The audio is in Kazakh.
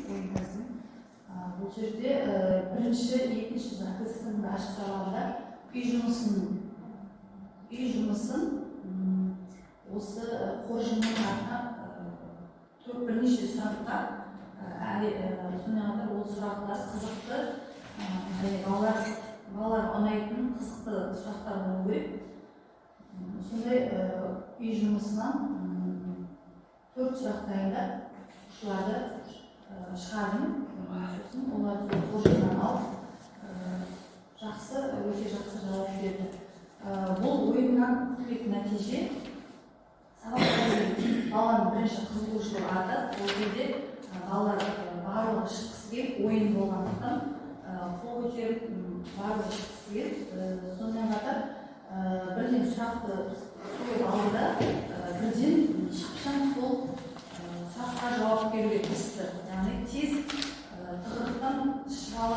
Ойын тәсілін. Бұл жерде бірінші, екінші жаңағы тест ашық сабағында үй жұмысын осы қоржынның артына төрт бірнеше сұраққа, сонымен қатар ол сұрақтар қызықты және балаларға ұнайтын қызықты сұрақтар болу керек. Сондай үй жұмысынан төрт сұрақ дайындап, оқушыларды шығардым. Сосын олар сол қоржыннан алып, жақсы, өте жақсы жауап берді. Бұл ойыннан күтілетін нәтиже: сабаққа деген баланың бірінші қызығушылығы артады. Ол кезде балалар барлығы шыққысы келіп, ойын болғандықтан, қол көтеріп, барлығы шыққысы келіп, сонымен қатар бірден сұрақты сойып алды да, бірден шапшаң сол сұраққа жауап беруге тырысты, яғни тез тығырықтан шыға.